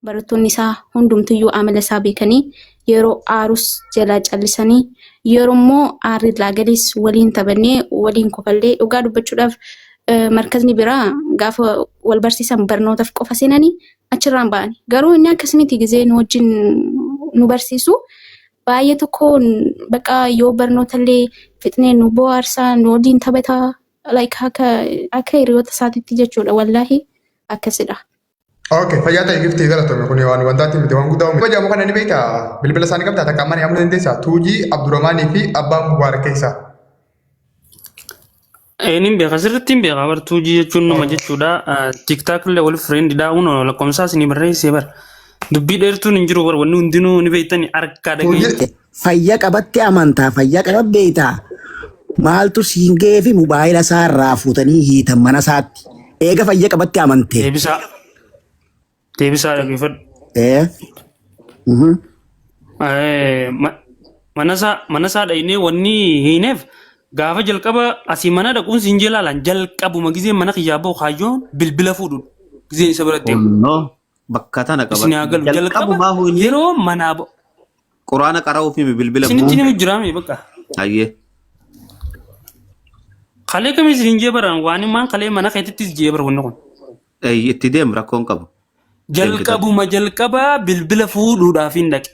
Barattoonni isaa hundumtuyyuu amala isaa beekanii yeroo aarus jalaa callisanii yeroo immoo aarri irraa galees waliin taphannee waliin kofallee dhugaa dubbachuudhaaf markazni biraa gaafa wal barsiisan barnootaaf qofa seenanii achirraan ba'ani. Garuu inni akkas miti gizee nu wajjin nu barsiisu baay'ee tokko bakka yoo barnootallee fixnee nu bohaarsaa nu waliin taphataa like akka akka hiriyoota isaatiitti jechuudha wallaahi akkasidha. Okay, fayyaa ta'e giftii galatoomi kun waan wantaatti miti waan guddaa miti. Jedhamu kana ni beektaa bilbila isaanii qabdaa takka ammaan yaamuu dandeessaa Tuujii Abdurrahmaanii fi Abbaa Mubaarak keessaa. Nin beeka sirriitti hin beeka bar tuujii jechuun nama jechuudha. TikTok illee wal friend dha uno lakkoofsa isinii barreessee bar. Dubbii dheertuun hin jiru bar wanni hundinuu ni beektani harkaa dhageenya. Fayya qabatti amantaa fayya qaba beektaa maaltu siin ga'ee fi mobaayila isaa irraa fuutanii hiitan mana isaatti eega fayya qabatti amantee. Deebisaa. Deebisaa dhaggeeffadhu. Ee. Mhm. Eh, ma- Mana isaa dhaynee wanni hiineef gaafa jalqaba asii mana dhaquun siin jelaalaan jalqabuma gizeen mana kiyyaa bahu kaayyoon bilbila fuudhu gizeen isa bira deemu. No bakka tana Isin haa qabadhu. galu jalqaba Jalqabumaa hundi yeroo manaa bahu quraana qara'uuf himi bilbila isinitti nimi jiraame bakka. Hayyee. Kalee kamii isin jee baran waan maan kalee mana keetittis jee bara wanni kun. Ey, itti deem rakkoon qabu. Jalqabuma jalqabaa bilbila fuudhuudhaaf hin dhaqe.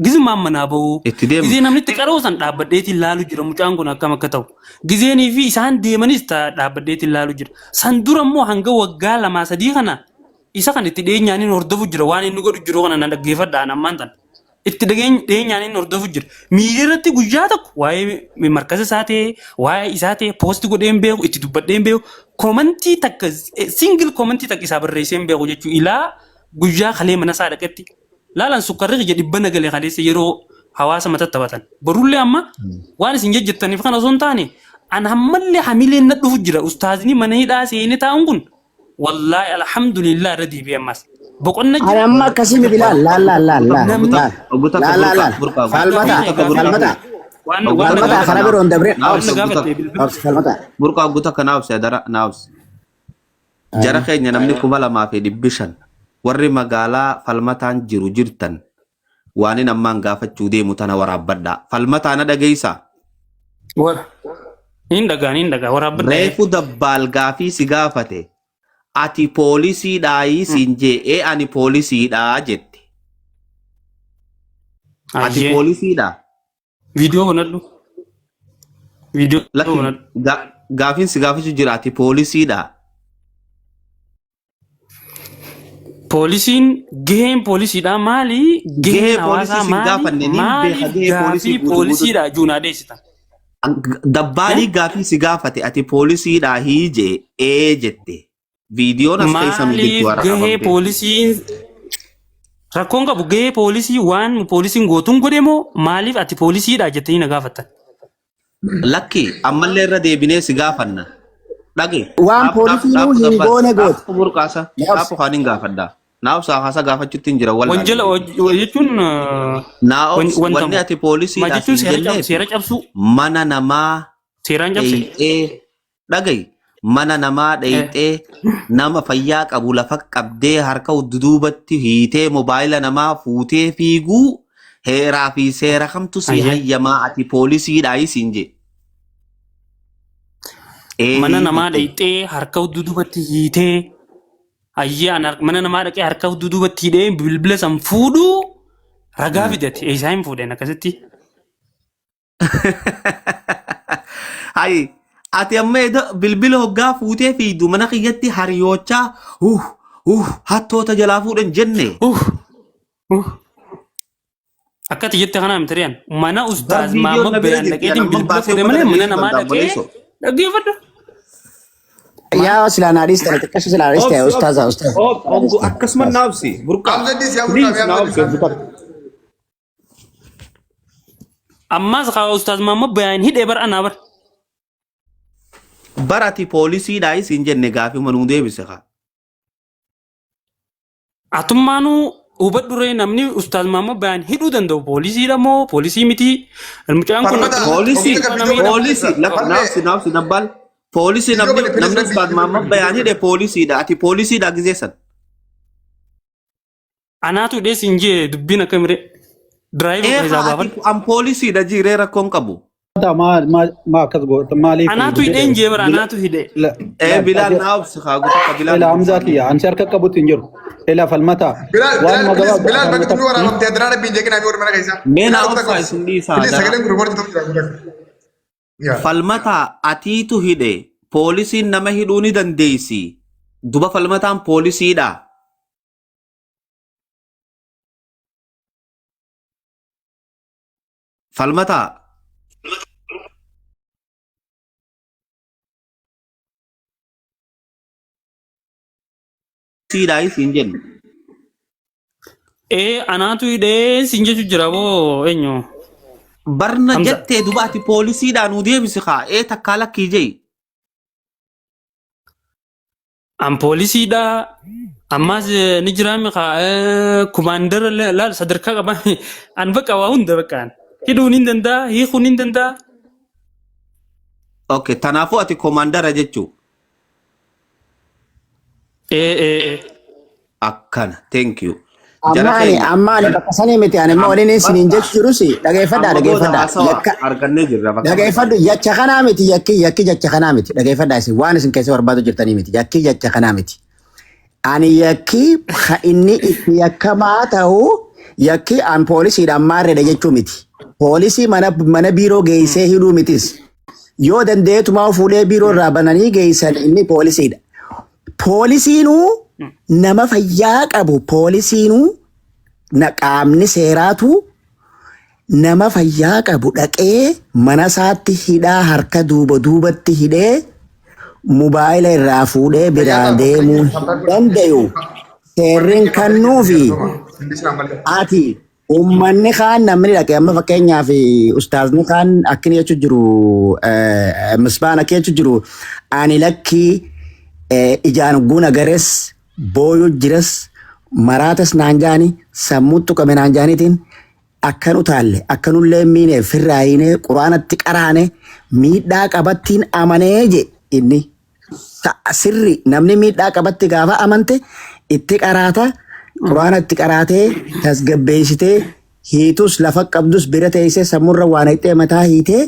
Gizumaan manaa bahuu. Itti deemu. Gizee namni itti qaroo san dhaabbadheetiin laalu jira mucaan kun akkam akka ta'u. Gizeenii fi isaan deemanis dhaabbadheetiin laalu jira. San dura immoo hanga waggaa lamaa sadii kana isa kan itti dhiyeenyaan hin hordofu jira waan inni godhu jiru kana na dhaggeeffadhaan ammaan tan. Itti dhiyeenyaan hin hordofu jira. Miidiyaa irratti guyyaa tokko waa'ee markaza isaa ta'e waa'ee isaa ta'e poosti godhee hin beeku itti dubbadhee hin beeku komantii takka singil komantii takka isaa barreessee hin beeku jechuudha. Ilaa guyyaa kalee mana isaa dhaqetti Laalan sukkarri kiyya dhibba na gale kaleessa yeroo hawaasa mata taphatan. Borullee amma waan isin jejjettaniif kana osoo hin taane an ammallee hamileen na dhufu jira. Ustaazni mana hidhaa seenee taa'uun kun wallaahi alhamdulillah irra deebi'e ammas. Boqonna Ani jira. amma akkasii miti laal laal laal laal laal Namni laal Obbo Takka laal laal burqaa laal burqaa falmataa Obbo Takka burqaa falmataa waan waan na falmataa gaafate karaa biroon dabreen waan obsi na gaafatte bilbila. obsi falmataa. Burqaa Obbo Takka naaf obsi adara naaf obsi. Jara keenya namni 2500 warri magaalaa falmataan jiru jirtan waanin ammaan gaafachuu deemu tana waraabbadhaa. Falmataa na dhageessaa? Hin dhagaa hin dhagaa waraabbadhaa. Reefu dabbaal gaafii si gaafate. Ati poolisiidhaayii siin jee ee ani poolisiidhaa jette. Ati Ayyee. poolisiidhaa? Viidiyoo banadhu. Viidiyoo Lakki banadhu. gaafiin si gaafachuu jira ati poolisiidha. Poolisiin gaheen poolisiidhaa maali? Gahee Gaheen poolisii hawaasaa sin maali? gaafanne niin beeka Maaliif gahee poolisii gaafii guutuu guutuutti. poolisiidhaa juunaa dheessitan? Dabbaalii gaafii si gaafate ati poolisiidhaa hii jee ee jette. Viidiyoon as keessa nu jirtu Maaliif har'a gahee qabamtee. poolisiin rakkoon qabu gahee poolisii waan poolisiin gootuun godhe moo maaliif ati poolisiidha jettanii na gaafattan? Lakki ammallee irra deebinee si gaafanna. Dhage. Waan Dhaab dhaab poolisiinuu dhaab hin dabbal. goone goote. Dhaab burqaasa. Mee Dhaab obsi. waan hin gaafadha. Naaf saafasa gaafachuutti hin jira Wanjala wallaahi. jechuun Naa obsi wanni wantamu. ati Ma poolisiidha jechuun siin seera jenneef seera cabsuu mana namaa seeraan cabse. dheeyxee dhagayi mana namaa dheeyxee nama fayyaa qabu lafa qabdee harka duduubatti hiitee mobaayila namaa fuutee fiiguu heeraa fi seera kamtu si Ayyee. hayyamaa ati poolisiidhaa siin jee. Mana Ee namaa jette. dhayxee harka dudubatti hiitee ayyee an mana namaa dhaqee harka dudubatti hidhee bilbila san fuudhuu ragaa fidate eessaa hin fuudhen akkasitti. Hayi, ati amma edaa bilbila hoggaa fuutee fiigdu mana kiyyatti hariyoochaa huh huh hattoota jalaa fuudhan jenne. Uff uff. Akka ati jette kanaa miti riyaan mana Bar ustaaz viidiyoon Maamad na bira Bayaan jirti dhaqeetiin an amma bilbila baasee fuudhe uummata malee mana dhageessisuu namaa danda'a dhaqee obboleessoo. dhaggeeffadhu. Yaa silaa naa dhiiste xiqqasho silaa dhiiste Obsi, obsi, ustaaza ustaaza. ob, obbo, akkasuma naa obsi. Burqaa. Hamza dis yaa burqaa Please naa Hamza obsi dis. obbo Takka. Ammaas kaa ustaaz Maamad Bayaan hidhee bar anaa bar. Bar ati poolisiidhaa siin jenne gaafii manuu deebise kaa. Atummaanuu hubadhu ree namni ustaaz Maamad Bayaan hidhuu danda'u poolisiidha moo poolisii miti? Mucaan kun Falmata akkanumatti Poolisii, ogeessa nama viidiyoo hidha. poolisii, bane lafa Falmee naafsi naafsi dabbal. Poolisii viidiyoo namni bane please namni rabbi ustaaz viidiyoo Maamad bane Bayaan viidiyoo hidhe bane. poolisiidha. Ati poolisiidha gizee san. Anaatu hidhee siin jee dubbiin akkamiree. Diraayiva Ee keessaa haa ati baafadhu. an poolisiidha jiiree rakkoon qabu. Maal maal maal akkas goota maaliif Anaatu hidheen jee bara anaatu hidhee. Ee Bilaal naa obsi haa guutuu akka Bilaal Ila Hamzaa kiyya ansi harka qabutti hin jiru. Ila falmataa. Bilaal Waan Bilaal please magabaa Bilaal bakka falmataa. dubbii waraabamtee adiraa rabbiin jeeqinaa fi warri mana keessaa. Mee Bilaal naa kutaa obsaa qabsi. isin dhiisaa Please dara. sagaleen kun riikordi ta'uu jira guutaa. Yaa. Falmataa atiitu hidhe poolisiin nama hidhuu ni dandeessi. Duba falmataan poolisiidha. Falmataa siidhaa isiin jennu. Ee anaatu hidhee siin jechu jira boo eenyu. Barna Hamza. jettee duba ati poolisiidhaa nuu deebisi kaa ee takkaa lakkii jei. An poolisiidha. Ammaas ni jiraami kaa kumaandara laal sadarkaa qaba. An bakka waa hunda bakka an. Hidhuun hin danda'a, hiikuun hin danda'a. Okay, tanaafuu ati komaandara jechuu. Ee ee ee. Akkana, thank you. Jara Amma ani keenya amma ani bakka sanii miti ani immoo waliin isiniin bakka jechu jirus dhageeffadhaa amma booda dhageeffadhaa haasawa yakka argannee jirra bakka dhageeffadhu barbaanne. jecha kanaa miti yakki yakki jecha kanaa miti dhageeffadhaa isin waan isin keessa barbaadu jirtanii miti yakki jecha kanaa miti. Ani yakki ka inni itti yakkamaa ta'u yakki an poolisiidhaan maarreedha jechuu miti. Poolisii mana mana biiroo geessee hidhuu mitis. Yoo danda'eetumaa fuudhee biiroo irraa bananii geessan inni poolisiidha. Poolisiinuu nama fayyaa qabu poolisiinuu na qaamni seeraatu nama fayyaa qabu dhaqee mana isaatti hidhaa harka duuba duubatti hidhee mobaayila irraa fuudhee Fayyaa biraa ta'a bakka deemuu hin danda'u. Seerriin kannuufi ati Uummanni kaan namni dhaqe amma fakkeenyaaf ustaazni kaan akkini jechuu jiru misbaan akki jechuu jiru ani lakkii ijaan guna gares booyu jiras maraatas naan jaani sammuu tuqame naan jaaniitiin akkan utaalle akkanullee miine firraa hiine quraanatti qaraane miidhaa qabattiin amanee je inni. Sirri namni miidhaa qabatti gaafa amante itti qaraata quraana itti qaraatee tasgabbeessitee hiitus lafa qabdus bira teessee sammurra waan hixxee mataa hiitee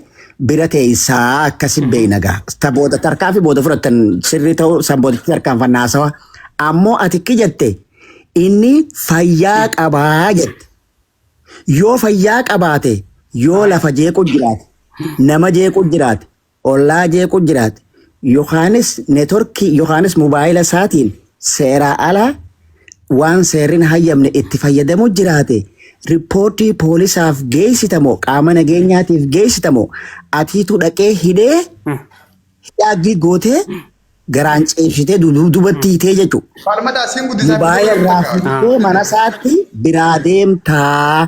bira teessaa akkasi beeyna gaa. Ta booda tarkaanfii booda fudhattan sirrii ta'uu san boodatti tarkaanfannaa haasawa. Ammoo ati ikki jette inni fayyaa qabaa jette. Yoo fayyaa qabaate yoo lafa jeequ jiraate nama jeequ jiraate ollaa jeequ jiraate yookaanis neetworkii yookaanis mobaayila isaatiin seeraa ala waan seerri hin hayyamne itti fayyadamu jiraate riippoortii poolisaaf geessitamoo qaama nageenyaatiif geessitamoo atiitu dhaqee hidhee hidhaa gootee garaan ceebsitee dudubatti hiitee jechuudha. Falmataa siin guddisaa fi Mobaayila goota irraa takka. fuutee mana isaatti biraa deemtaa.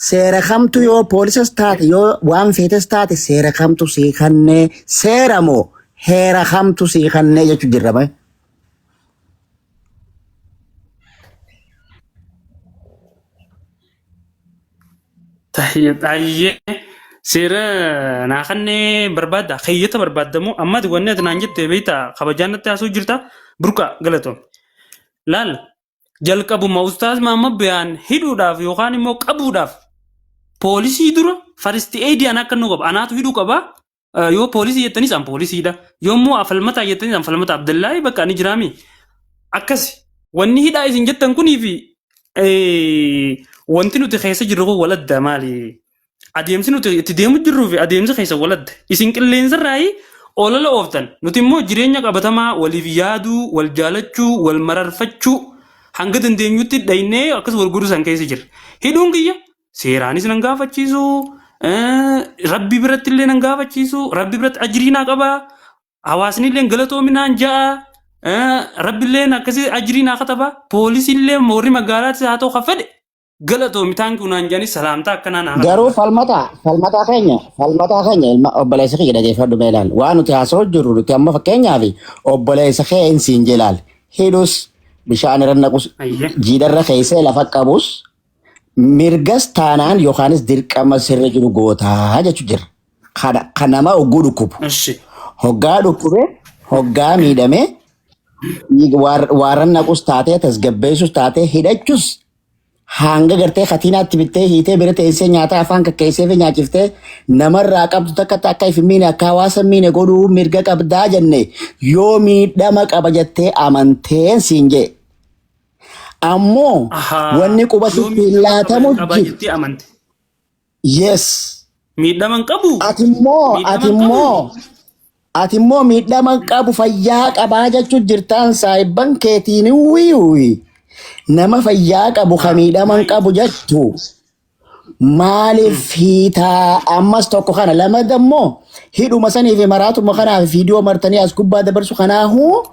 Seera kamtu yoo poolisas taate yoo waan feetes taate seera kamtu sii kannee seera moo heera kamtu sii kannee jechuu jirra bahe. Tayyee seera naa kannee barbaadda keeyyata barbaadda moo amma ati wanni ati naan jette beektaa kabajaan natti haasuu jirta burqaa galatoom. Laal jalqabuma ustaaz Mahammad Bayaan hidhuudhaaf yookaan immoo qabuudhaaf poolisii dura faristi eedii anaa akka nu qaba anaatu hidhuu qaba Yoo poolisii jettanis an poolisiidha. Yoo immoo falmataa jettanis an falmata Abdullaahi bakka ani jiraami. Akkasi wanni hidhaa isin jettan kunii fi wanti nuti keessa jirru kun wal adda maali? Adeemsi nuti itti deemu jirruu fi adeemsi keessa wal adda. Isin qilleensarraayi olola ooftan. Nuti immoo jireenya qabatamaa waliif yaaduu, wal jaalachuu, wal mararfachuu hanga dandeenyutti dhaynee akkas wal godhuu san keessa jirra. Hidhuun kiyya Seeraanis nan gaafachiisu, Rabbi biratti illee nan gaafachiisu, Rabbi biratti ajrii naa qaba, hawaasni illee galatoomi naan ja'a, Rabbi illee akkasii ajrii naa kataba, poolisii illee warri magaalaattis haa ta'u kan fedhe galatoomi taankii naan jedhanii salaamtaa akkanaa naa Garuu kataban. falmataa falmataa keenya falmataa keenya ilma obboleessa kiyya dhageeffadhu mee ilaali. Waan nuti haasa'u jirru nuti amma fakkeenyaaf obboleessa kee hin siin jelaal hidhus bishaan irra naqus Ayyee. jiidharra keessee lafa qabus Mirgas taanaan yookaanis dirqama sirra jiru gootaa jechu jira. Kana kan nama hogguu dhukkubu. Eshi. Hoggaa dhukkube, hoggaa miidhame, waarran naqus taatee tasgabbeessus taatee hidhachus Hanga gartee katiinaatti bittee hiitee bira teessee nyaata afaan kakkeessee fi nyaachiftee namarraa qabdu takka akka if hin miine akka hawaasa hin miine godhuu mirga qabdaa jenne yoo miidhama qaba jettee amanteen siin jee. Ammoo Ahaa. wanni quba Yoo sitti hin miidhama qaba laatamu qabaa jiru. jettee amante. Yes. Miidhama hin qabu. Ati immoo Miidhama ati hin qabu. immoo ati immoo miidhama hin qabu fayyaa qabaa jechuun jirtaan saayibban keetiin wiiwi nama fayyaa qabu ka miidhama hin qabu jettu maaliif hiitaa ammas tokko kana lama dammoo hidhuma sanii fi maraatuma kanaa fi viidiyoo martanii as gubbaa dabarsu kanaahuu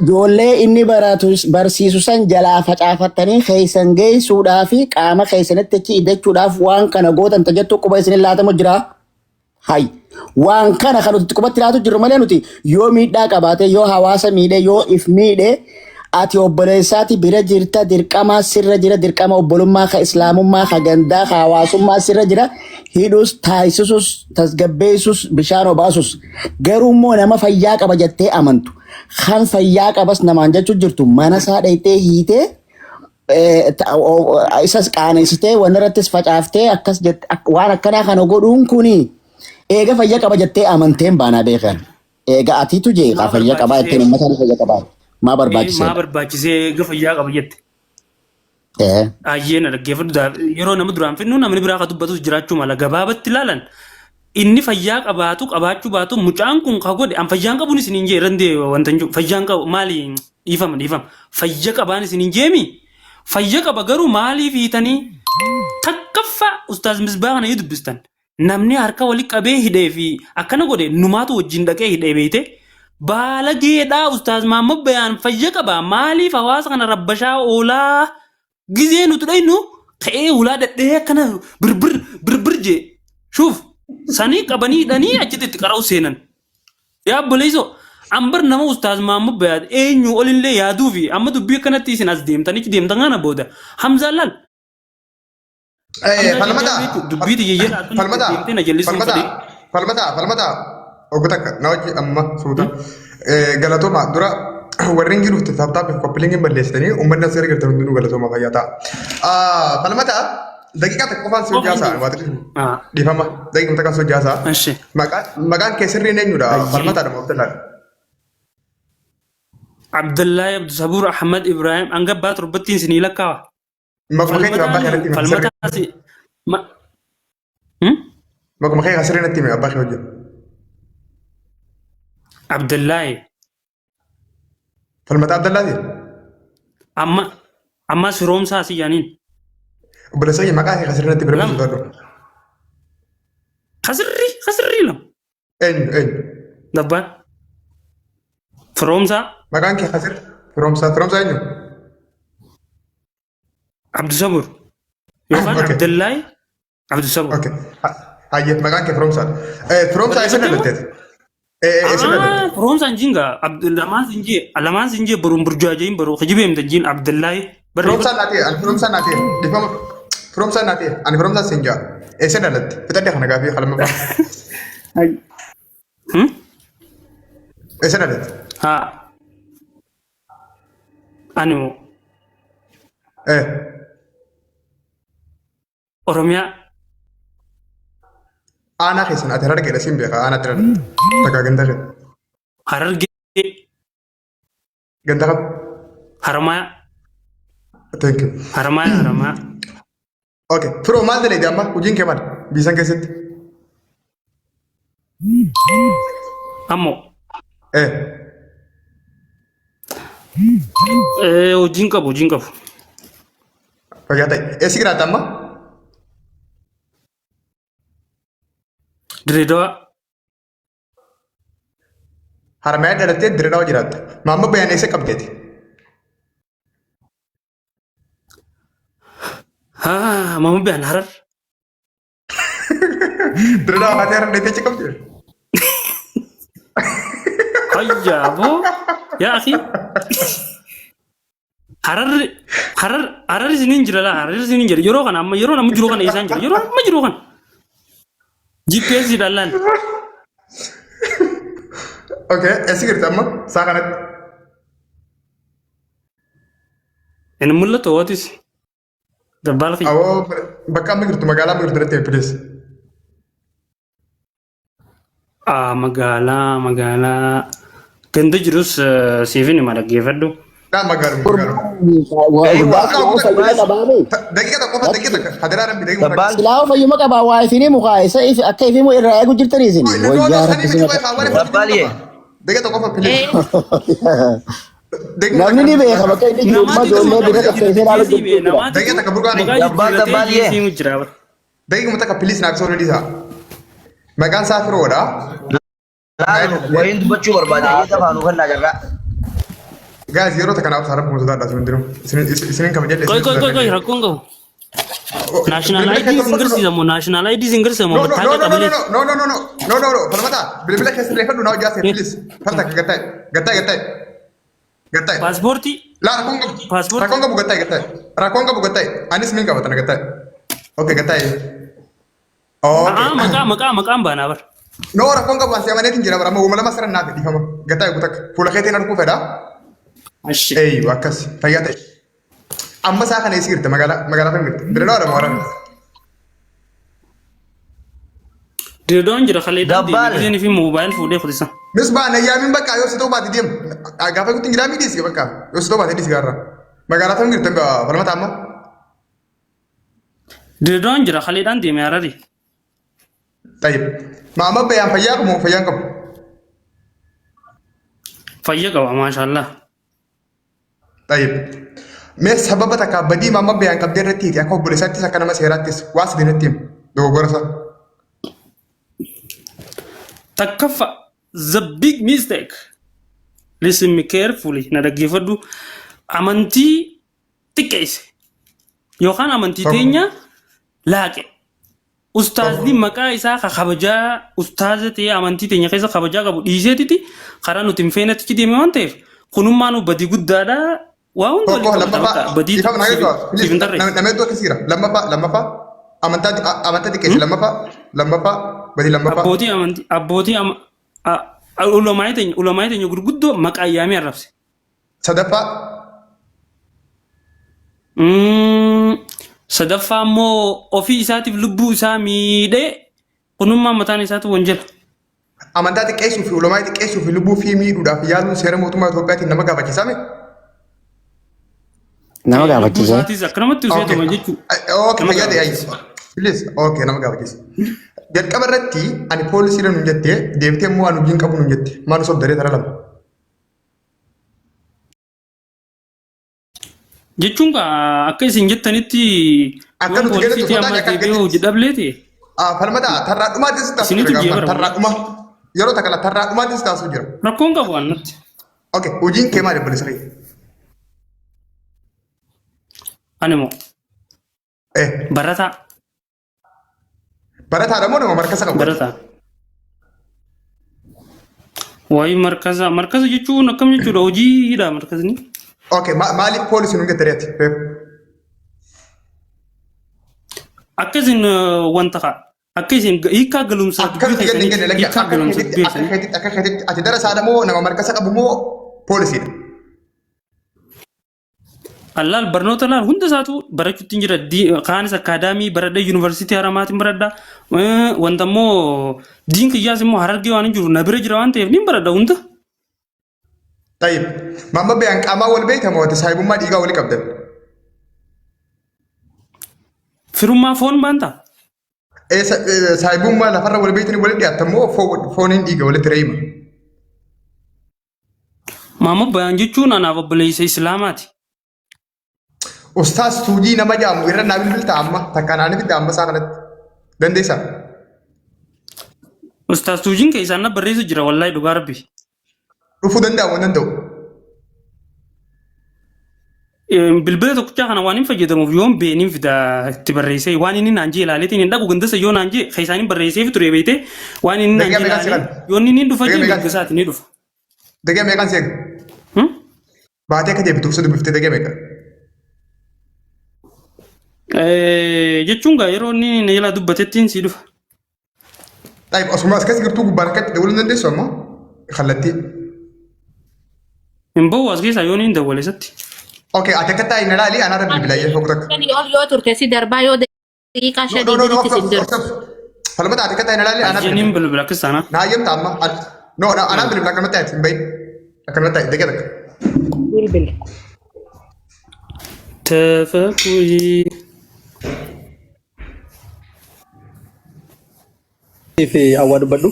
Ijoollee inni baratu barsiisu san jalaa facaafattanii keessan geessuudhaa fi qaama keessanitti achi idachuudhaaf waan kana gootan tajattu quba isin laatamu jira. Hay. Waan kana kan nuti qubatti laatu jirru malee nuti yoo miidhaa qabaate yoo hawaasa miidhe yoo if miidhe ati obboleessaati bira jirta dirqama sirra jira dirqama obbolummaa ka islaamummaa ka gandaa ka hawaasummaa sirra jira hidhus taayisisus tasgabbeessus bishaan obaasus garuu immoo nama fayyaa qaba jettee amantu kan fayyaa qabas namaan jechuu jirtu mana isaa dhayxee hiitee isas qaanessitee wanni irrattis facaaftee akkas jette waan akkanaa kana godhuun kuni eega fayya qaba jettee amanteen baanaa beekan. Eega atiitu jeeqa Maa fayya qabaa barbaachisee jetteen uummataan fayya qabaa. Maa maa barbaachiseedha. barbaachisee eega fayyaa qaba jette. Ayyee na dhaggeeffadhu yeroo nama duraan fidnu namni biraa ka dubbatus jiraachuu mala gabaabatti ilaalan inni fayyaa qabaatu qabaachuu baatu mucaan kun ka godhe an fayyaan qabuun isin hin jee irra hin wanta hin jiru fayyaan qabu maali dhiifama dhiifama fayya qabaan isin hin jeemi fayya qaba garuu maaliif hiitanii takkaffaa ustaaz misbaa kana yoo dubbistan Namni harka wali qabee hidhee fi akkana godhe numaatu wajjin dhaqee hidhee beeyte. Baalageedhaa Ustaaz Mahammad Bayaan fayya qaba maaliif hawaasa kana rabbashaa oolaa gizee nuti dhaynu ka'ee hulaa dhadhee akkana birbir birbir jee shuuf sanii qabanii hidhanii achitti itti qara'u seenan. Yaa obboleessoo ambar nama Ustaaz Mahammad Bayaan eenyu olillee yaaduu fi amma dubbii akkanatti isin as deemtanichi deemtan kana booda Hamzaan laal Eh, Hamzaa falmataa, jechaa beektu dubbii tiyya jedha akkanatti falmataa, deemtee na jallisuun falmataa, fedhii. falmataa, falmataa. Obbo takka na wajji amma suuta. Eh, Galatooma dura warreen gidduu dhufte taaptaap fi koppilingiin balleessitanii uummanni as gargartan hundinuu galatooma fayyaa ta'a. Ah, Falmataa daqiiqaa takka qofaan si Qofa hojjaa hin sa'a jiru. waa xiqqoo Ah, dhiifama daqiiqaa takka si hojjaa sa'a. Eshi. Maqaan maqaan kee sirriin eenyudha? Ayyee. Falmataadha moo Abdallaadha? Abdullahi Abdusabuur Ahmad Ibrahim hanga abbaa torbattiin isinii lakkaawa. Maquma kee abbaa kee Falmataan natti himi sirrii. falmataa si ma hmm? Maquma kee sirrii natti himi abbaa kee wajjin. Abdullahi Falmataa Abdallaati. amma amma siroomsaa si jaaniin Obboleessa kee maqaa kee sirrii natti bira lama sodaadhu. kasirrii kasirrii lama Eenyu eenyu. dabbaan firoomsaa Maqaan kee kasir firoomsaa firoomsaa eenyu? Abdusabur yookaan Okay. Abdullahi Abdusabur. Okay. Hayyee maqaan kee firoomsaadha. Firoomsaa eessa Barreeffattee moo? dhalatteeti? Eessa dhalatte? Ah, firoomsaan jinga lamaan sin jee lamaan sin jee boruun burjaajayin boruu kijibeemta jiin Abdullahi Firoomsaan barreeffadhu. naa ta'e ani firoomsaan naa ta'e dhiifama firoomsaan naa ta'e ani firoomsaan siin jaa eessa dhalatte fixadhe kana gaafii kalamaffaa Hmm? eessa dhalatte? Haa ani moo Eh Oromiyaa aanaa keessan ati harargeedha siin beeka aanaatti dhalatte takkaa ganda kee Harargee ganda kam Haramayaa thank you Haramayaa Haramayaa okay firoo maal dalagde amma hojiin kee maal biisan keessatti ammoo eh hojiin qabu hojiin qabu. Fayyaa ta'e. Eessi jiraatta amma? Dirreedawaa Haramayaa dhalattee Dirreedawaa jiraatta. Maamma Bayaan eessa qabdeeti? Haa maama biyaan harar. Dirreedawaa haatee harar dheettee achi qabdee? Hayya aboo yaa akhi. Hararri harar hararri isiniin jira laa hararri isiniin jira yeroo kana amma yeroo amma jiru kana isaan jira yeroo amma jiru kana GPS dhaan laal Okay, eessa jirta amma? Saa kanatti. inni mul'atu hootis. Dabbaal kiyya. Awoo bakka amma jirtu magaalaa amma jirtu natti himi please. Ah, magaalaa magaalaa ganda jirus siifin hima dhaggeeffadhu. Daa magaaluma magaaluma. Gurbaan silaa fayyuma qabaame. Daqiiqa tokko qofa daqiiqa takka hadaraa rabbi daqiiqa takka. Dabbaal Silaa fayyuma qabaa waa isin himu kaa isa akka ifimu irraa eegu jirtanii isin. No, no, no, Wayyaa sanii rabbi miti sima qofa waan ifa Dabbaaliye. Daqiiqa tokko qofa please. Daqiiqa Namni takka. ni beeka bakka inni jiru amma Namaatitu ijoollee maqaa bira qabsiisee ilaalu jijjiirratee jirtu jira. namaatitu Daqiiqa takka burqaan. maqaa Dabbaal jijjiirratee dabbaaliye. simu jira bara. Daqiiquma takka please naaf isa dhiisa. Maqaan isaa Firoodha. Laal wayiin dubbachuu barbaade ayyata faanuu kannaa jirra. Guys yeroo takka naaf saara sodaadha isin hundinuu. Isinin kabajadhe Qoy isinin qoy qoy qoy sodaadha. rakkoon qabu. Naashinaal ID isin garsiisa moo naashinaal ID isin garsiisa moo No, no, no, mattaaqa no, no, qabaleeti. no, no, no, no, no, no, no, falmata, bilbila keessa reeffadhu naa hojjaase, please. Falta gattaa'e, gattaa'e, gattaa'e, gattaa'e. Paaspoortii Laa rakkoon qabu, Paaspoortii. rakkoon qabu gattaa'e, gattaa'e, rakkoon qabu gattaa'e. Anis min qaba tana gattaa'e. Okay, gattaa'e. Okay. Aa maqaa maqaa maqaan baanaa bara. No, rakkoon qabu asii amaneetiin jira bara amma uuma lama sirra naaf dhiifama. Gattaa'e guutakka. Fuula keetiin arguu fedha. Ashi. Eeyyu akkas fayyaa ta'e. Amma isaa kana eessa jirta magaalaa magaalaa kam jirta? Dirreedhaa moo Harar? Dirreedhaan jira kaleedhaan deemee Dabbaal. giseen fi moobaayil fuudhee kutisa. Misbaa na yaamin bakka yoo si ta'uu baate deem. Gaafa guutin jiraa miidhiisi bakka yoo si ta'uu baate dhiisi gaarra. Magaalaa kam jirta falmata amma? Dirreedhaan jira kaleedhaan deemee Harari. Tayyib. Maama bayaan fayyaa qabu moo fayyaan qabu? Fayya qaba maashaallah. Tayyib. Mee sababa takka badii maama bayaan qabdee irratti hiiti akka obboleessaattis akka nama seeraattis waa sadii natti himi. Dogoggora isaa. Takkaffa the big mistake. Listen me carefully na dhaggeeffadhu. Amantii xiqqeesse yookaan amantii Tokko. teenya laaqe. Ustaazni maqaa isaa ka kabajaa ustaaza ta'ee amantii teenya keessa kabajaa qabu dhiiseetiti karaa nuti hin feenetti achi deeme waan ta'eef kunummaa nu badii guddaadha. Waa hunda Tokko waliin qabata lammaffaa bakka badii ifama na siif gaggaafa. siif hin tarreessu. Nama hedduu akkasii jira. Lammaffaa lammaffaa amantaa amantaa xiqqeesse lammaffaa lammaffaa badii lammaffaa. Abbootii amantii abbootii ama ulamaa'ii teenya gurguddoo maqaa yaamee arrabse. Sadaffaa Sadaffaa immoo ofii isaatiif lubbuu isaa miidhee kunummaa mataan isaatu wanjala. Amantaa xiqqeessuu fi ulamaa xiqqeessuu fi lubbuu fi miidhuudhaaf yaaluun seera mootummaa Itoophiyaatiin nama gaafachiisame. Nama Lubbuu gaafachiisa. isaatis akkanumatti useetuma jechuudha. Okay, Nama fayyaa ta'e gaafachiisa. Please, okay, nama gaafachiisa. Jalqaba irratti ani poolisiidha nuun jettee deebitee immoo ani hojiin qabu nuun jette. Maal osoo daree tara lama. Jechuun kaa akka isin jettanitti Akka yoon nuti poolisii jedhetti ta'e osoo taane amma akka deebi'ee hojii dhablee ta'e Ah, falmata tarraa dhumaattis taasisuu isinitu jira ji'a gaafa bara. tarraa dhuma yeroo takka la tarraa dhumaattis taasisuu jira. Rakkoon qabu annatti. Okay, hojiin kee maali obboleessa kiyya? Ani moo Eh, barataa barataadha moo nama markasa qabu? barataa. Waa'ee markaza markaza jechuun akkam jechuudha hojiidha markazni. Okay, maaliif poolisii nuun jettee ati? Reef. Akka isin wanta kaa akka isin hiikkaa galumsaa Akka dubbii nuti jenne keessanii jenne lakki hiikkaa akka galumsa keetitti dubbii akka keessanii. keetitti akka keetitti ati darasaadha moo nama markasa qabu moo poolisiidha? Allaal barnoota laal hunda isaatu barachuutti hin jira. Kaanis akkaadaamii baradhee yuunivarsiitii Haramaatiin baradha. Wanta immoo diin kiyyaas immoo Harargee waan hin jiru na bira jira waan ta'eef niin baradha hunda. Tayyib. Maamma bayaan qaamaa wal beekta moo ati saahibummaa dhiigaa wali qabdan? Firummaa foon baanta. Saahibummaa lafarra wal beektanii walitti dhiyaattan moo fooniin dhiiga walitti reeyima? Maamma bayaan jechuun anaaf obboleessa Islaamaati. Ustaas Tuujii nama jedhamu irra naa bilbilta amma takka naa ni fidda amma isaa kanatti. Dandeessaa? Ustaas Tuujiin keessaan na barreessu jira wallaahi dhugaa rabbi. Dhufuu danda'a moo hin danda'u? Bilbila tokkichaa kana waan hin fayyadamuuf yoon bee nin fida itti barreessee waan inni naan jee ilaaleetiin hin dhaqu gandasa yoo naan jee keessaan hin barreessee fi ture beeyte waan inni naan Daqiiqaa jee meeqaan si ilaalee kanna? yoo inni hin dhufa Daqiiqaa jee meeqaan? mirga isaati ni dhufa. Daqiiqaa meeqaan si eega? Hmm? Baatee akka deebituuf si dubbiftee daqiiqaa meeqa? Jechuun gaa yeroo inni na jalaa dubbatettiin sii dhufa. Taayib osuma as keessa jirtuu gubbaan akkatti dawwaluu hin dandeessu ammoo kallattii. Hin bahu as keessaa yoo inni hin dawwale isatti. Okay, ati akka taa'e na laali anaarra bilbilayyee tokko takka. Shanii ol yoo turte si darbaa yoo daqiiqaa No, shanii no, no, gaditti sin of darbu. of. Falmata ati akka taa'e na laali anaa Ajjeeniin bilbila. bilbila akkas taana. Na hayyamta amma. No, anaa bilbila akkanumatti taa'e hin bahin. Akkanumatti taa'e daqiiqa takka. Bilbil. Tafakuyi. Fi awwaa dubbadhu.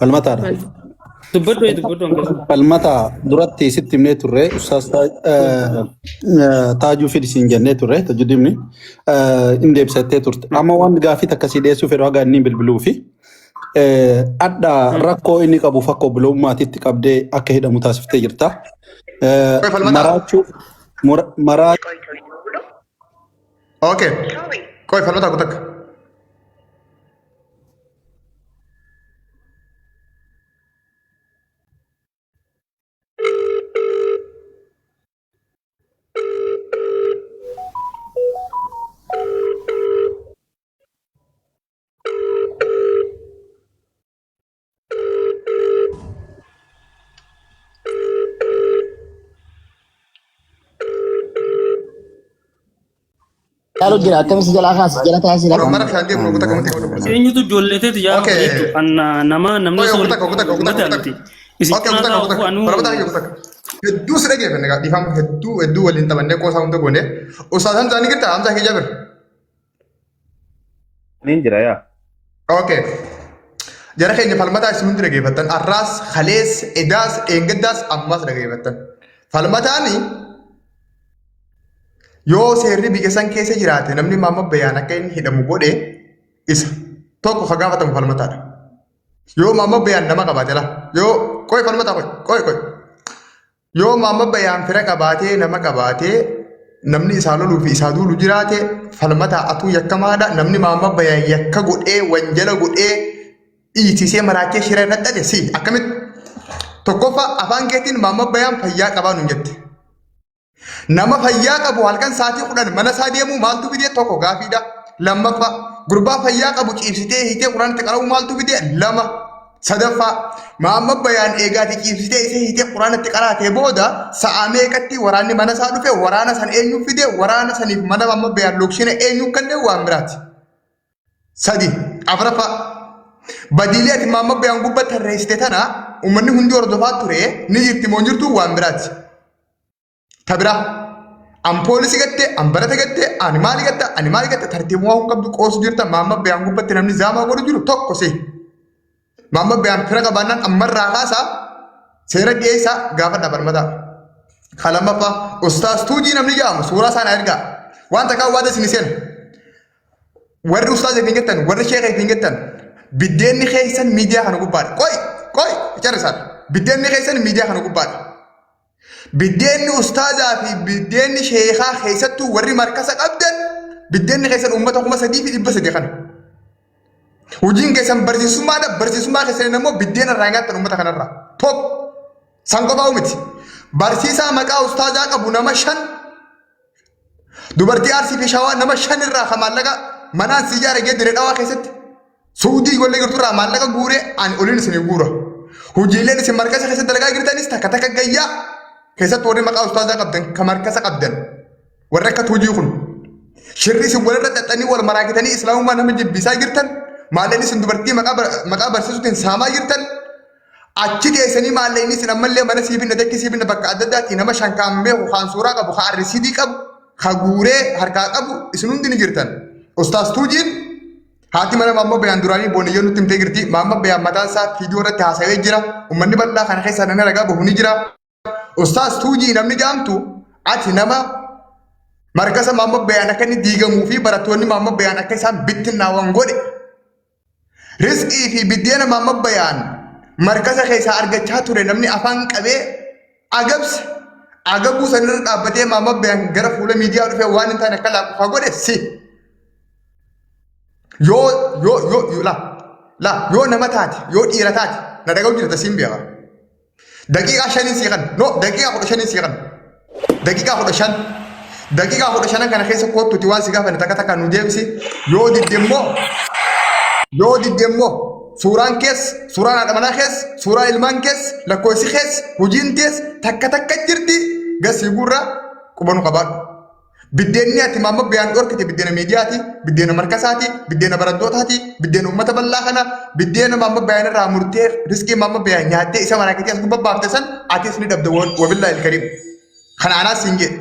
Falmataadha. Dubbadhu ee dubbadhu hanqisa. Falmataa duratti sitti himnee turre ustaas Taajuu fidi siin jennee turre tajudimni hin deebisattee turte. Amma waan gaafii takka sii dhiyeessuu fedhu haga inni bilbiluu fi adda rakkoo inni qabu fakka obbolummaatitti qabdee akka hidhamu taasiftee jirta. Qoy falmataa. Maraachuu maraa Okay. Qoy falmataa kun takka. Yaalu jira akkamitti jalaa kaasa jala taasisa Kun mana bishaan deemu kun takka miti kun obboleessa. Eenyutu ijoollee teeti yaa Okay. jechuudha. Anna nama namni Qoy osoo ogu takka ogu takka ogu takka ogu uummata takka. miti. Isin Okay, ogu cinaa takka ogu taa'u takka. anuu Falmataa ogu takka. Hedduu si dhageeffanne gaa dhiifama hedduu hedduu waliin taphannee qoosaa hunda goone. Ustaaz Hamzaa ni jirtaa? Hamzaa kee jabir. Niin jira yaa. Okay. Jara keenya falmataa isin hundi dhageeffattan. Arraas, kalees, edaas, dheengaddaas, ammaas dhageeffattan. Falmataani yoo seerri biyya san keessa jiraate namni Maamma Bayaan akka inni hidhamu godhe isa tokko ka gaafatamu falmataadha. Yoo Maamma Bayaan nama qabaate laa yoo qoy falmataa qoy qoy qoy yoo Maamma Bayaan fira qabaatee nama qabaatee namni isaa loluu fi isaa duulu jiraate falmataa atuu yakkamaadha namni Maamma Bayaan yakka godhee wanjala godhee dhiitisee maraachee shira irra dhate si akkamitti tokkoffaa afaan keetiin Maamma Bayaan fayyaa qabaa nuun jette. Nama fayyaa qabu halkan sa'aatii 10 mana isaa deemuu maaltu fide tokko gaafiidha. Lammaffaa gurbaa fayyaa qabu ciibsitee hiitee quraan itti qara'uu maaltu fide lama. Sadaffaa Mahammad Bayaan eegaati ciibsitee isee hiitee quraan itti qaraatee booda sa'a meeqatti waraanni mana isaa dhufe waraana san eenyu fide waraana saniif mana Mahammad Bayaan lookshina eenyu kenne waan biraati. Sadi afraffaa badiilee ati Mahammad Bayaan gubbaa tarreessite tana uummanni hundi hordofaa ture ni jirti moo hin jirtu waan biraati. Ta biraa an poolisii gatte an barata gatte ani maali gatta ani maali gatta tartiibuma waan qabdu qoosu jirta Mahammad Bayaan gubbatti namni zaamaa godhu jiru tokko si. Mahammad Bayaan fira qabaannaan ammarraa kaasaa seera dhiyeessaa gaafadha barmataa. Ka lammaffaa ustaas Tuujii namni jedhamu suuraa isaa na ergaa. Waan takkaa waada isin seena. Warri ustaaza ittiin jettan, warri sheeka ittiin jettan, biddeenni keessan miidiyaa kana gubbaadha. Qoy, qoy, carrisaa. Biddeenni keessan miidiyaa kana gubbaadha. Biddeenni ustaazaa fi biddeenni sheekaa keessattuu warri markasa qabdan biddeenni keessan uummata 3,300 kana. Hojiin keessan barsiisummaadha. Barsiisummaa keessan immoo biddeena irraa nyaattan uummata kanarraa. Tokko san qofaa miti. Barsiisaa maqaa ustaazaa qabu nama shan Dubartii Arsii fi Shawaa nama shan irraa kan maallaqa manaan si ijaare gee dire dhawaa keessatti Suudii ijoollee jirtu irraa maallaqa guuree ani oliin isin guura. Hojiileen isin markasa keessatti dalagaa jirtanis takka takka gayyaa keessatti warri maqaa ustaazaa qabdan kan markasa qabdan warri akka tuujii kun shirri isin walirra xaxxanii wal maraakitanii islaamummaa nama jibbisaa jirtan maallaqni isin dubartii maqaa barsiisuutiin saamaa jirtan Achi teessanii maallaqni isin ammallee mana sii binna dakki sii binna bakka adda addaatti nama shan kaan beeku kaan suuraa qabu kaan risiidii qabu ka guuree harkaa qabu isin hundi ni jirtan. Ustaas Tuujiin haati mana Maamma Bayaan duraanii booniyyoo nutti himtee jirti. Maamma Bayaan mataan isaa viidiyoo irratti haasawee jira. Uummanni bal'aa kana keessaa namni ragaa bahu ni jira. Ustaas Tuujii namni jaamtu ati nama markasa Maamma Bayaan akka inni diigamuu fi barattoonni Maamma Bayaan akka isaan bittinnaawan godhe Rizqii fi biddeena Mahammad Bayaan markaza keessaa argachaa ture namni afaan qabee agabse agabuu sanirra dhaabbatee Mahammad Bayaan gara fuula miidiyaa dhufee waan hin taane akka laaqu haa godhe si. Yoo yoo yoo yoo la la yoo nama taate yoo dhiira taate na dhaga'u jirta siin beeka. Daqiiqaa shaniin sii kan no daqiiqaa 15n sii kan daqiiqaa 15 daqiiqaa 15n kana keessa koottuti waan si gaafanne takka takka nu deebisi yoo didde immoo yoo didde immoo suuraan kees suuraan haadha manaa kees suuraan ilmaan kees lakkoofsi kees hojiin tees takka takka jirti gasii gurra Quba nu qabaadhu. Biddeenni ati maamma biyaan dhorkite biddeena miidiyaati, biddeena markasaati, biddeena barattootaati, biddeena uummata bal'aa kana, biddeena maamma biyaan irraa murtee riskii maamma biyaan nyaattee isa manaa keetii as gubbaa baafte san atis ni dhabda wabillaa ilkariim. Kana anaas siin jedhe.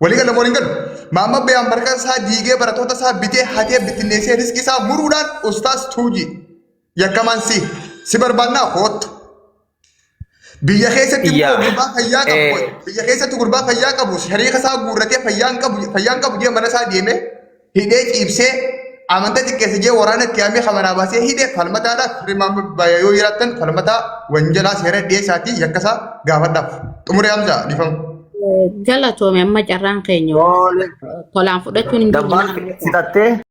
Walii gala moo hin galu? Maamma biyaan markasa isaa diigee barattoota isaa bitee hatee bittinneessee riskii isaa muruudhaan ustaas tuujii. Yakkamaan si. Si barbaannaa koottu. Biyya keessatti immoo Yaa. gurbaa fayyaa qabu Eh. biyya keessatti gurbaa fayyaa qabu shariika isaa guurratee fayyaan qabu fayyaan qabu jee mana isaa deemee hidhee ciibsee amantaa xiqqeesse jee waraana itti yaamee kamanaa baasee hidhee falmataadhaaf firmaa yoo jiraattan falmataa wanjalaa seera dhiyeessaatii yakka isaa gaafadhaaf. Xumuree Hamzaa dhiifama. Galatoome amma carraan keenya Tole. tolaan fudhachuun hin jiru Dabbaan mana fixattee.